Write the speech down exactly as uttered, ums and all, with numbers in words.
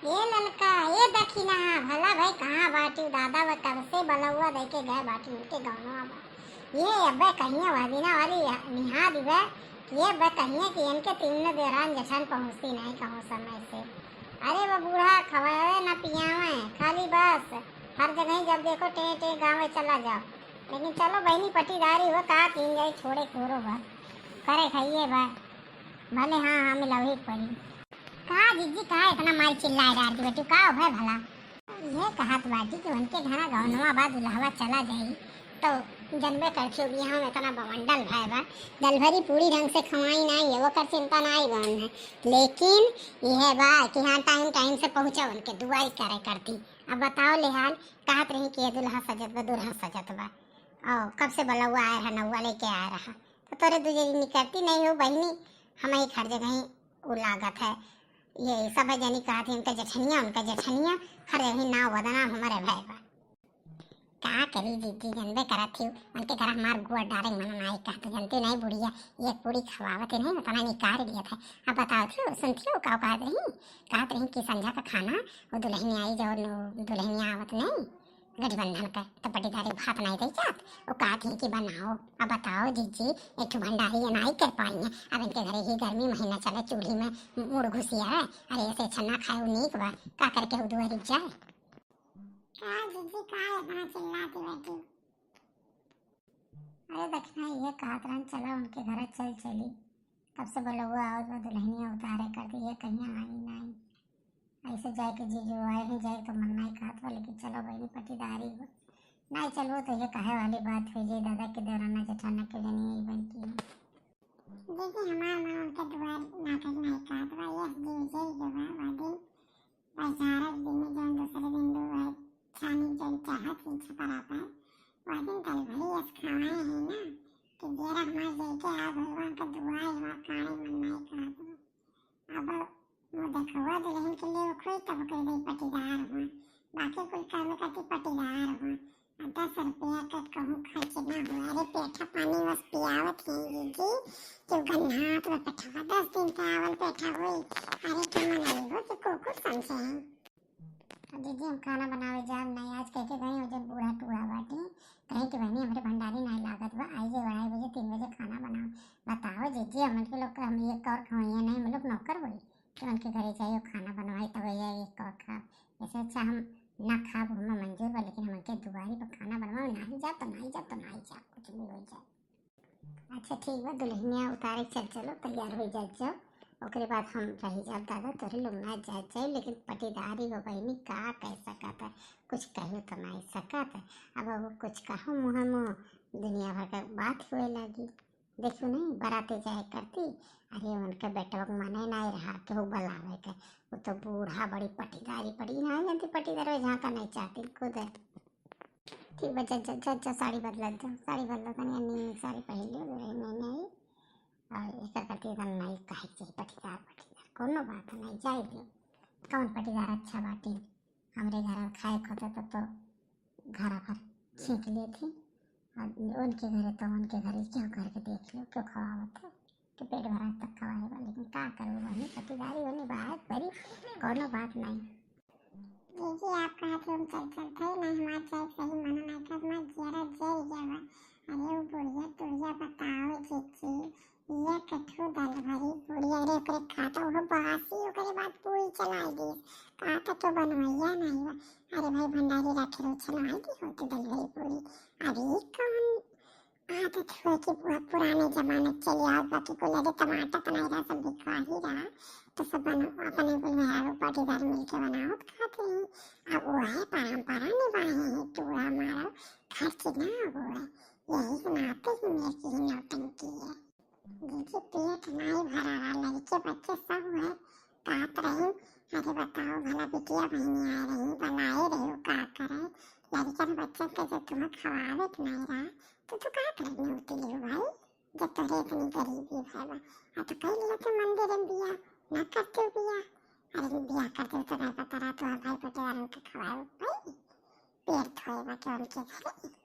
ए ललका, ए दखिना, भला भाई कहाँ बाटी दादा? वा कब से बलौआ दे के गए बाटी, उनके गौनवा बा। ये अबे कहिया वह दिना वाली निहा दिबे कि ये अबे कहिया कि इनके तीन देरान जेठान पहुँचती नहीं कहूँ समय से। अरे वो बूढ़ा खवावे ना पियावे, खाली बस हर जगह ही जब देखो टे टे गावे चला जाओ। लेकिन चलो बहिनी पटीदारी हो का तीन जाई छोड़े कोरो बा, करे खाइए बा, भले हाँ हाँ मिलावे पड़ी। का जीजी, का इतना मार चिल्लाए डार दी बेटी, का हो भय भला? ये कहत बाटी कि उनके घरा गौनवा बा, दुल्हवा चला जाई, तो जनबे करथियो बियाह में इतना बवंडल भय बा। दलभरी पूरी ढंग से खवाई नाई है, ओकर चिंता नाई बन है, लेकिन यह बा कि हाँ टाइम टाइम से पहुँचा उनके दुआरी करे करती। अब बताओ लेहाल, कहत रही कि ये दुल्हा सजत बा, दुल्हा सजत बा, और कब से बलौआ आए रहा, नौआ लेके आए रहा, तो तोरे दुजेरी निकरती नहीं हो बहिनी, हम ही हर जगह ही उ लागत है। ये सब जनी कहत है उनका जेठनिया, उनका जेठनिया, हर जगह नाव बदनाम हमारे भय बा। का करी जीजी, जनबे करत ही, उनके घर हमार गुआ डारे मन नाई कहत, जनती नहीं बुढ़िया, एक पूरी खवावत ही नहीं, उतना निकार दिया था। अब बताओ थी, सुनती हो का कहत रही? कहत रही कि संझा का खाना, वो दुल्हनिया आई, जो नु-, दुल्हनिया आवत नहीं, गठबंधन का, तो पटीदारी भात नहीं दे जात, वो कहत ही कि बनाओ। अब बताओ जीजी, एक ठो भंडारी ये नाई कर पाई है। अब इनके घरे ही गर्मी महीना चले, चूल्ही में मुड़ घुसिया है। अरे ऐसे अच्छा ना खाए, वो नीक बा, का करके वो दुआरी जाए? का जीजी, का इतना चिल्लाती बैठी? अरे दखिना, ये कहत रहन, चला उनके घरे चल चली। कब से बलौआ आवत बा, दुल्हनिया उतारे करती, ये कहिया आई नाई। ऐसे जाए के जीजू आए हैं, जाए तो मन नाई कहत बा, लेकिन चलो बहिनी पटीदारी हो। नाई चलबो तो ये कहे वाली बात हो जाई, दादा के देवराना जेठाना के जनी आई बनती है। जीजी हमार मन उनके दुआर नाटक नाई कहत बा, यस जीजू जो बा, बा दिन बाजारक दिने जौन दूसरे दिन दो है छानी जौन चाहत ही छपरा पर, वह दिन दलभरी यस खवाए हैं ना, कि बेरा हमार लेके आ भगवान का दुआ है, हमार काने मन नाई कहत बा। अब वो देखवा दुल्हन के लिए उखोई तब कर दे पटीदार हुआ, बाकी कुल काम करती पटीदार हुआ। आ दस रुपया के कहूँ खर्च ना हुआ। अरे पेठा पानी बस पियावत हैं जीजी, कि गन्हात बा पेठवा, दस दिन के आवल पेठा होई। अरे का मनई हो कि कुकुर समझे हैं। अब जीजी हम खाना बनावे जाब नहीं, आज कह के गई हो जब बूढ़ा टूढ़ा बाटी, कहीं कि बहनी हमरे भंडारी नहीं लागत बा, आई जे अढ़ाई बजे तीन बजे खाना बनाओ। बताओ जीजी, हमन के लोग का हम एक और खवैया नहीं, हम लोग नौकर होई कि उनके घरे जाइयो खाना बनवाई तब ये एक और खाओ। ऐसे अच्छा हम ना खाब, हमें मंजूर बा, लेकिन हमन के दुआरी पर खाना बनवाओ, नाही जाब तो नाही जाब तो नाही जाब, कुछ भी हो जाए। अच्छा ठीक बा, दुल्हनिया उतारे चल चलो, तैयार हो जात जाओ, ओकरे बाद हम रही जाब दादा, तोरे लोग ना जात जाए, लेकिन पटीदारी हो बहिनी, का कह सकत है, कुछ कहो तो नहीं सकत है। अब वो कुछ कहो मुँह मुँह दुनिया भर का बात हुए लगी। देखियो नहीं, बराते जाए करती, अरे उनके बेटवा के मने नहीं रहा केहू बुलावे के, वो तो बूढ़ा बड़ी पटीदारी पड़ी, नहीं जानती पटीदार में झांका नहीं चाहती खुद। ठीक बा, जा, जा, जा, जा, साड़ी बदलत जा, साड़ी बदलत तनी, अन्नी साड़ी पहन लियो, दुल्हन नहीं आई, और एक करती एकदम नहीं कहे के चाहिए पटीदार, पटीदार, कोनो बात नहीं, जाए दे, कौन पटीदार अच्छा बाटी, हमरे घर खाए के होता तब तो घर भर छींक लेती, और उनके घरे तो उनके घरे क्यों करके देख लो, क्यों खवावत है, तो पेट भरा तक खवाए बा, लेकिन का करो, वही पटीदारी होने बाहर बड़ी, कोनो बात नहीं। जीजी, आप कहत हो हम चल चलत है, नहीं हमार जाए सही मन नहीं करत, हमार जियरा जर गया बा। अरे वो बुढ़िया टुढ़िया बताओ जीजी, ये कठू दलभरी बुढ़िया रे, ओकरे खाता वो बासी, ओकरे बाद पूरी चलाई दी। का तो, तो बनवैया नहीं बा। अरे भाई भंडारी रखे रहो, छनवाई दी होती दलभरी पूरी। अभी कौन आदत हुए कि बुआ पुराने जमाने के चली आवत बा कि कुल अरे टमाटर तनाई रहा, सब बिकवा ही रहा, तो सब बन-, अपने कुल मेहरारू पाटीदार मिल के बनावत खात रही। अब वो है परंपरा निभाए हैं, टूड़ा मारल, खर्च ना हुए, यही के नाते ही मेरे की ही नौटंकी है। जीजी पेट नाई भरा रहा, लड़के बच्चे सब हुए, कहत रही, अरे बताओ भला बिटिया बहिनी आ रही, बनाए रही, का करे, लड़कन बच्चन के जो तुम्हें खवावे के नहीं रहा, तो तू का करे नौटंकी हो भाई? जब तोरे इतनी गरीबी भय बा, आ तो कई लिया तू मंदिर में बिया, ना करते बिया। अरे बिया करते तो नहीं पता रहा, तो भाई पटेदारन के खवाए भाई, पेट धोए बा के उनके घरे।